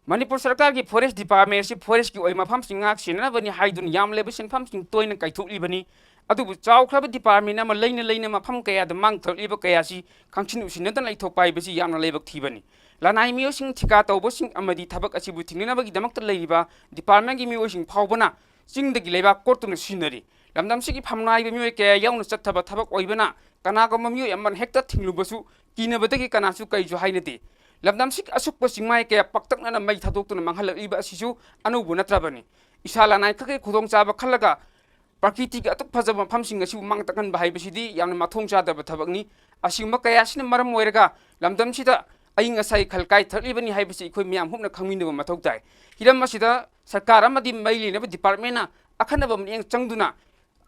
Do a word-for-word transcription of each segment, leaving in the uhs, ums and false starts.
ꯃꯅꯤꯄꯨꯔ ꯁꯔꯀꯥꯔꯒꯤ forest department ꯑꯁꯤ ꯐꯣꯔꯦꯁꯀꯤ ꯑꯣꯏꯕ ꯃꯐꯝꯁꯤꯡ ꯉꯥꯛ ꯁꯦꯟꯅꯅꯕꯅꯤ ꯍꯥꯏꯗꯨꯅ ꯌꯥꯝꯂꯕ ꯁꯦꯟꯐꯝꯁꯤꯡ ꯇꯣꯏꯅ ꯀꯥꯏꯊꯣꯛꯂꯤꯕꯅꯤ꯫ ꯑꯗꯨꯕꯨ ꯆꯥꯎꯈ꯭ꯔꯕ ꯗꯤꯄꯥꯔꯠꯃꯦꯟ ꯑꯃ ꯂꯩꯅ ꯂꯩꯅ ꯃꯐꯝ ꯀꯌꯥꯗ ꯃꯥꯡꯊꯔꯛꯂꯤꯕ ꯀꯌꯥꯁꯤ ꯈꯪꯁꯤꯟ ꯎꯁꯤꯟꯅꯗꯅ ꯂꯩꯊꯣꯛꯄ ꯍꯥꯏꯕꯁꯤ ꯌꯥꯝꯅ ꯂꯥꯏꯕꯛ ꯊꯤꯕꯅꯤ꯫ ꯂꯅꯥꯏ ꯃꯤꯑꯣꯏꯁꯤꯡ, ꯊꯤꯀꯥ ꯇꯧꯕꯁꯤꯡ ꯑꯃꯗꯤ ꯊꯕꯛ ꯑꯁꯤꯕꯨ ꯊꯤꯡꯅꯅꯕꯒꯤꯗꯃꯛꯇ ꯂꯩꯔꯤꯕ ꯗꯤꯄꯥꯔꯠꯃꯦꯟꯒꯤ ꯃꯤꯑꯣꯏꯁꯤꯡ ꯐꯥꯎꯕꯅ ꯆꯤꯡꯗꯒꯤ ꯂꯩꯕꯥꯛ ꯀꯣꯠꯇꯨꯅ ꯁꯤꯖꯤꯟꯅꯔꯤ꯫ ꯂꯝꯗꯝꯁꯤꯒꯤ ꯐꯝꯅꯥꯏꯕ ꯃꯤꯑꯣꯏ ꯀꯌꯥ ꯌꯥꯎꯅ ꯆꯠꯊꯕ ꯊꯕꯛ ꯑꯣꯏꯕꯅ ꯀꯅꯥꯒꯨꯝꯕ ꯃꯤꯑꯣꯏ ꯑꯃꯅ ꯍꯦꯛꯇ ꯊꯤꯡꯂꯨꯕꯁꯨ ꯀꯤꯅꯕꯗꯒꯤ ꯀꯅꯥꯁꯨ ꯀꯩꯁꯨ ꯍꯥꯏꯅꯗꯦ꯫ ꯂꯝꯗꯝꯁꯤꯒꯤ ꯑꯁꯨꯛꯄ ꯆꯤꯡꯃꯥꯏ ꯀꯌꯥ ꯄꯥꯛꯇꯛꯅꯅ ꯃꯩ ꯊꯥꯗꯣꯛꯇꯨꯅ ꯃꯥꯡꯍꯜꯂꯛꯂꯤꯕ ꯑꯁꯤꯁꯨ ꯑꯅꯧꯕ ꯅꯠꯇ꯭ꯔꯕꯅꯤ꯫ ꯏꯁꯥ ꯂꯅꯥꯏ ꯈꯛꯀꯤ ꯈꯨꯗꯣꯡꯆꯥꯕ ꯈꯜꯂꯒ ꯄ꯭ꯔꯀ꯭ꯔꯤꯇꯤꯒꯤ ꯑꯗꯨꯛ ꯐꯖꯕ ꯃꯐꯝꯁꯤꯡ ꯑꯁꯤꯕꯨ ꯃꯥꯡ ꯇꯥꯛꯍꯟꯕ ꯍꯥꯏꯕꯁꯤꯗꯤ ꯌꯥꯝꯅ ꯃꯊꯣꯡ ꯆꯥꯗꯕ ꯊꯕꯛꯅꯤ꯫ ꯑꯁꯤꯒꯨꯝꯕ ꯀꯌꯥ ꯑꯁꯤꯅ ꯃꯔꯝ ꯑꯣꯏꯔꯒ ꯂꯝꯗꯝꯁꯤꯗ ꯑꯏꯪ ꯑꯁꯥꯒꯤ ꯈꯜ ꯀꯥꯏꯊꯔꯛꯂꯤꯕꯅꯤ ꯍꯥꯏꯕꯁꯤ ꯑꯩꯈꯣꯏ ꯃꯌꯥꯝ ꯍꯨꯞꯅ ꯈꯪꯃꯤꯟꯅꯕ ꯃꯊꯧ ꯇꯥꯏ꯫ ꯍꯤꯔꯝ ꯑꯁꯤꯗ ꯁꯔꯀꯥꯔ ꯑꯃꯗꯤ ꯃꯔꯤ ꯂꯩꯅꯕ ꯗꯤꯄꯥꯔꯠꯃꯦꯟꯅ ꯑꯈꯟꯅꯕ ꯃꯤꯠꯌꯦꯡ ꯆꯪꯗꯨꯅ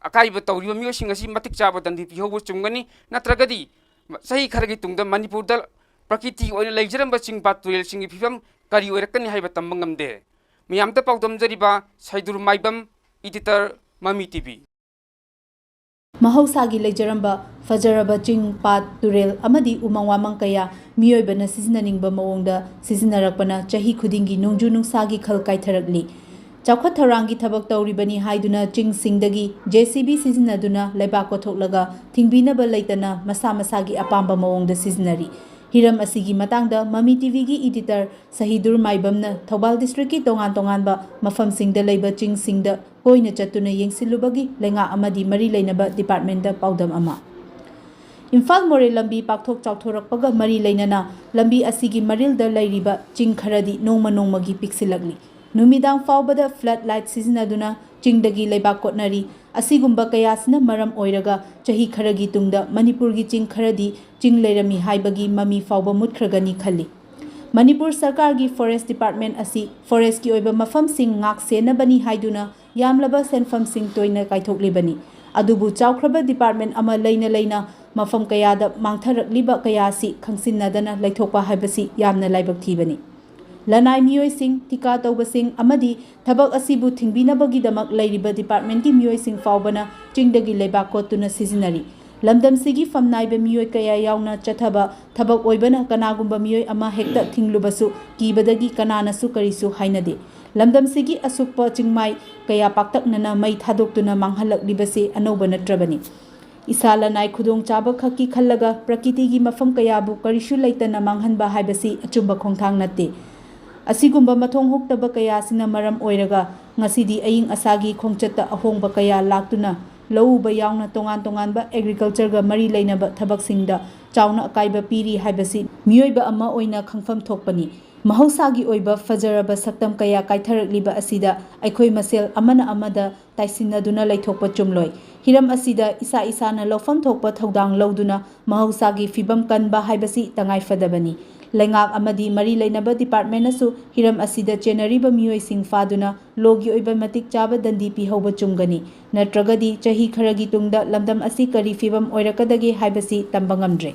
ꯑꯀꯥꯏꯕ ꯇꯧꯔꯤꯕ ꯃꯤꯑꯣꯏꯁꯤꯡ ꯑꯁꯤ ꯃꯇꯤꯛ ꯆꯥꯕ ꯗꯟꯗꯤ ꯄꯤꯍꯧꯕ ꯆꯨꯝꯒꯅꯤ꯫ ꯅꯠꯇ꯭ꯔꯒꯗꯤ ꯆꯍꯤ ꯈꯔꯒꯤ ꯇꯨꯡꯗ ꯃꯅꯤꯄꯨꯔꯗ ꯄ꯭ꯔꯀ꯭ꯔꯤꯇꯤꯒꯤ ꯑꯣꯏꯅ ꯂꯩꯖꯔꯝꯕ ꯆꯤꯡ ꯄꯥꯠ ꯇꯨꯔꯦꯜꯁꯤꯡꯒꯤ ꯐꯤꯕꯝ ꯀꯔꯤ ꯑꯣꯏꯔꯛꯀꯅꯤ ꯍꯥꯏꯕ ꯇꯝꯕ ꯉꯝꯗꯦ꯫ ꯃꯤꯌꯥꯝꯗ ꯄꯥꯎꯗꯝꯖꯔꯤꯕ ꯁꯩꯗꯨꯔ ꯃꯥꯏꯕꯝ, editor, ꯃꯃꯤ ꯇꯤꯚꯤ꯫ ꯃꯍꯧꯁꯥꯒꯤ ꯂꯩꯖꯔꯝꯕ ꯐꯖꯔꯕ ꯆꯤꯡ ꯄꯥꯠ ꯇꯨꯔꯦꯜ ꯑꯃꯗꯤ ꯎꯃꯪ ꯋꯥꯃꯪ ꯀꯌꯥ ꯃꯤꯑꯣꯏꯕꯅ ꯁꯤꯖꯤꯟꯅꯅꯤꯡꯕ ꯃꯑꯣꯡꯗ ꯁꯤꯖꯤꯟꯅꯔꯛꯄꯅ ꯆꯍꯤ ꯈꯨꯗꯤꯡꯒꯤ ꯅꯣꯡꯖꯨ ꯅꯨꯡꯁꯥꯒꯤ ꯈꯜ ꯀꯥꯏꯊꯔꯛꯂꯤ꯫ ꯆꯥꯎꯈꯠ ꯊꯧꯔꯥꯡꯒꯤ ꯊꯕꯛ ꯇꯧꯔꯤꯕꯅꯤ ꯍꯥꯏꯗꯨꯅ ꯆꯤꯡꯁꯤꯡꯗꯒꯤ JCB ꯁꯤꯖꯤꯟꯅꯗꯨꯅ ꯂꯩꯕꯥꯛ ꯀꯣꯊꯣꯛꯂꯒ ꯊꯤꯡꯕꯤꯅꯕ ꯂꯩꯇꯅ ꯃꯁꯥ ꯃꯁꯥꯒꯤ ꯑꯄꯥꯝꯕ ꯃꯑꯣꯡꯗ ꯁꯤꯖꯤꯟꯅꯔꯤ꯫ ꯍꯤꯔꯝ ꯑꯁꯤꯒꯤ ꯃꯇꯥꯡꯗ ꯃꯃꯤ ꯇꯤꯚꯤꯒꯤ editor ꯁꯍꯤꯗꯨꯔ ꯃꯥꯏꯕꯝꯅ ꯊꯧꯕꯥꯜ district ꯀꯤ ꯇꯣꯉꯥꯟ ꯇꯣꯉꯥꯟꯕ ꯃꯐꯝꯁꯤꯡꯗ ꯂꯩꯕ ꯆꯤꯡꯁꯤꯡꯗ ꯀꯣꯏꯅ ꯆꯠꯇꯨꯅ ꯌꯦꯡꯁꯤꯜꯂꯨꯕꯒꯤ ꯂꯩꯉꯥꯛ ꯑꯃꯗꯤ ꯃꯔꯤ ꯂꯩꯅꯕ department ꯗ ꯄꯥꯎꯗꯝ ꯑꯃ꯫ ꯏꯝꯐꯥꯜ ꯃꯣꯔꯦ ꯂꯝꯕꯤ ꯄꯥꯛꯊꯣꯛ ꯆꯥꯎꯊꯣꯔꯛꯄꯒ ꯃꯔꯤ ꯂꯩꯅꯅ ꯂꯝꯕꯤ ꯑꯁꯤꯒꯤ ꯃꯔꯤꯜꯗ ꯂꯩꯔꯤꯕ ꯆꯤꯡ ꯈꯔꯗꯤ ꯅꯣꯡꯃ ꯅꯣꯡꯃꯒꯤ ꯄꯤꯛꯁꯤꯜꯂꯛꯂꯤ꯫ ꯅꯨꯃꯤꯗꯥꯡ ꯐꯥꯎꯕꯗ flood light ꯁꯤꯖꯤꯟꯅꯗꯨꯅ ꯆꯤꯡꯗꯒꯤ ꯂꯩꯕꯥꯛ ꯀꯣꯠꯅꯔꯤ꯫ ꯑꯁꯤꯒꯨꯝꯕ ꯀꯌꯥꯁꯤꯅ ꯃꯔꯝ ꯑꯣꯏꯔꯒ ꯆꯍꯤ ꯈꯔꯒꯤ ꯇꯨꯡꯗ ꯃꯅꯤꯄꯨꯔꯒꯤ ꯆꯤꯡ ꯈꯔꯗꯤ ꯆꯤꯡ ꯂꯩꯔꯝꯃꯤ ꯍꯥꯏꯕꯒꯤ ꯃꯃꯤ ꯐꯥꯎꯕ ꯃꯨꯠꯈ꯭ꯔꯒꯅꯤ ꯈꯜꯂꯤ꯫ ꯃꯅꯤꯄꯨꯔ ꯁꯔꯀꯥꯔꯒꯤ forest department ꯑꯁꯤ forest ꯀꯤ ꯑꯣꯏꯕ ꯃꯐꯝꯁꯤꯡ ꯉꯥꯛ ꯁꯦꯟꯅꯕꯅꯤ ꯍꯥꯏꯗꯨꯅ ꯌꯥꯝꯂꯕ ꯁꯦꯟꯐꯝꯁꯤꯡ ꯇꯣꯏꯅ ꯀꯥꯏꯊꯣꯛꯂꯤꯕꯅꯤ꯫ ꯑꯗꯨꯕꯨ ꯆꯥꯎꯈ꯭ꯔꯕ department ꯑꯃ ꯂꯩꯅ ꯂꯩꯅ ꯃꯐꯝ ꯀꯌꯥꯗ ꯃꯥꯡꯊꯔꯛꯂꯤꯕ ꯀꯌꯥ ꯑꯁꯤ ꯈꯪꯁꯤꯟꯅꯗꯅ ꯂꯩꯊꯣꯛꯄ ꯍꯥꯏꯕꯁꯤ ꯌꯥꯝꯅ ꯂꯥꯏꯕꯛ ꯊꯤꯕꯅꯤ꯫ ꯂꯅꯥꯏ ꯃꯤꯑꯣꯏꯁꯤꯡ, ꯊꯤꯀꯥ ꯇꯧꯕꯁꯤꯡ ꯑꯃꯗꯤ ꯊꯕꯛ ꯑꯁꯤꯕꯨ ꯊꯤꯡꯕꯤꯅꯕꯒꯤꯗꯃꯛ ꯂꯩꯔꯤꯕ department ꯀꯤ ꯃꯤꯑꯣꯏꯁꯤꯡ ꯐꯥꯎꯕꯅ ꯆꯤꯡꯗꯒꯤ ꯂꯩꯕꯥꯛ ꯀꯣꯠꯇꯨꯅ ꯁꯤꯖꯤꯟꯅꯔꯤ꯫ ꯂꯝꯗꯝꯁꯤꯒꯤ ꯐꯝꯅꯥꯏꯕ ꯃꯤꯑꯣꯏ ꯀꯌꯥ ꯌꯥꯎꯅ ꯆꯠꯊꯕ ꯊꯕꯛ ꯑꯣꯏꯕꯅ ꯀꯅꯥꯒꯨꯝꯕ ꯃꯤꯑꯣꯏ ꯑꯃ ꯍꯦꯛꯇ ꯊꯤꯡꯂꯨꯕꯁꯨ ꯀꯤꯕꯗꯒꯤ ꯀꯅꯥꯅꯁꯨ ꯀꯔꯤꯁꯨ ꯍꯥꯏꯅꯗꯦ꯫ ꯂꯝꯗꯝꯁꯤꯒꯤ ꯑꯁꯨꯛꯄ ꯆꯤꯡꯃꯥꯏ ꯀꯌꯥ ꯄꯥꯛꯇꯛꯅꯅ ꯃꯩ ꯊꯥꯗꯣꯛꯇꯨꯅ ꯃꯥꯡꯍꯜꯂꯛꯂꯤꯕꯁꯤ ꯑꯅꯧꯕ ꯅꯠꯇ꯭ꯔꯕꯅꯤ꯫ ꯏꯁꯥ ꯂꯅꯥꯏ ꯈꯨꯗꯣꯡꯆꯥꯕ ꯈꯛꯀꯤ ꯈꯜꯂꯒ ꯄ꯭ꯔꯀꯤꯇꯤꯒꯤ ꯃꯐꯝ ꯀꯌꯥꯕꯨ ꯀꯔꯤꯁꯨ ꯂꯩꯇꯅ ꯃꯥꯡꯍꯟꯕ ꯍꯥꯏꯕꯁꯤ ꯑꯆꯨꯝꯕ ꯈꯣꯡꯊꯥꯡ ꯅꯠꯇꯦ꯫ ꯑꯁꯤꯒꯨꯝꯕ ꯃꯊꯣꯡ ꯍꯨꯛꯇꯕ ꯀꯌꯥꯁꯤꯅ ꯃꯔꯝ ꯑꯣꯏꯔꯒ ꯉꯁꯤꯗꯤ ꯑꯏꯪ ꯑꯁꯥꯒꯤ ꯈꯣꯡꯆꯠꯇ ꯑꯍꯣꯡꯕ ꯀꯌꯥ ꯂꯥꯛꯇꯨꯅ ꯂꯧ ꯎꯕ ꯌꯥꯎꯅ ꯇꯣꯉꯥꯟ ꯇꯣꯉꯥꯟꯕ ꯑꯦꯒ꯭ꯔꯤꯀꯜꯆꯔꯒ ꯃꯔꯤ ꯂꯩꯅꯕ ꯊꯕꯛꯁꯤꯡꯗ ꯆꯥꯎꯅ ꯑꯀꯥꯏꯕ ꯄꯤꯔꯤ ꯍꯥꯏꯕꯁꯤ ꯃꯤꯑꯣꯏꯕ ꯑꯃ ꯑꯣꯏꯅ ꯈꯪꯐꯝ ꯊꯣꯛꯄꯅꯤ꯫ ꯃꯍꯧꯁꯥꯒꯤ ꯑꯣꯏꯕ ꯐꯖꯔꯕ ꯁꯛꯇꯝ ꯀꯌꯥ ꯀꯥꯏꯊꯔꯛꯂꯤꯕ ꯑꯁꯤꯗ ꯑꯩꯈꯣꯏ ꯃꯁꯦꯜ ꯑꯃꯅ ꯑꯃꯗ ꯇꯥꯏꯁꯤꯟꯅꯗꯨꯅ ꯂꯩꯊꯣꯛꯄ ꯆꯨꯝꯂꯣꯏ꯫ ꯍꯤꯔꯝ ꯑꯁꯤꯗ ꯏꯁꯥ ꯏꯁꯥꯅ ꯂꯧꯐꯝ ꯊꯣꯛꯄ ꯊꯧꯗꯥꯡ ꯂꯧꯗꯨꯅ ꯃꯍꯧꯁꯥꯒꯤ ꯐꯤꯕꯝ ꯀꯟꯕ ꯍꯥꯏꯕꯁꯤ ꯇꯉꯥꯏꯐꯗꯕꯅꯤ꯫ ꯂꯩꯉꯥꯛ ꯑꯃꯗꯤ ꯃꯔꯤ ꯂꯩꯅꯕ ꯗꯤꯄꯥꯔꯠꯃꯦꯟꯅꯁꯨ ꯍꯤꯔꯝ ꯑꯁꯤꯗ ꯆꯦꯟꯅꯔꯤꯕ ꯃꯤꯑꯣꯏꯁꯤꯡ ꯐꯥꯗꯨꯅ ꯂꯣꯒꯤ ꯑꯣꯏꯕ ꯃꯇꯤꯛ ꯆꯥꯕ ꯗꯟꯗꯤ ꯄꯤꯍꯧꯕ ꯆꯨꯝꯒꯅꯤ꯫ ꯅꯠꯇ꯭ꯔꯒꯗꯤ ꯆꯍꯤ ꯈꯔꯒꯤ ꯇꯨꯡꯗ ꯂꯝꯗꯝ ꯑꯁꯤ ꯀꯔꯤ ꯐꯤꯕꯝ ꯑꯣꯏꯔꯛꯀꯗꯒꯦ ꯍꯥꯏꯕꯁꯤ ꯇꯝꯕ ꯉꯝꯗ꯭ꯔꯦ꯫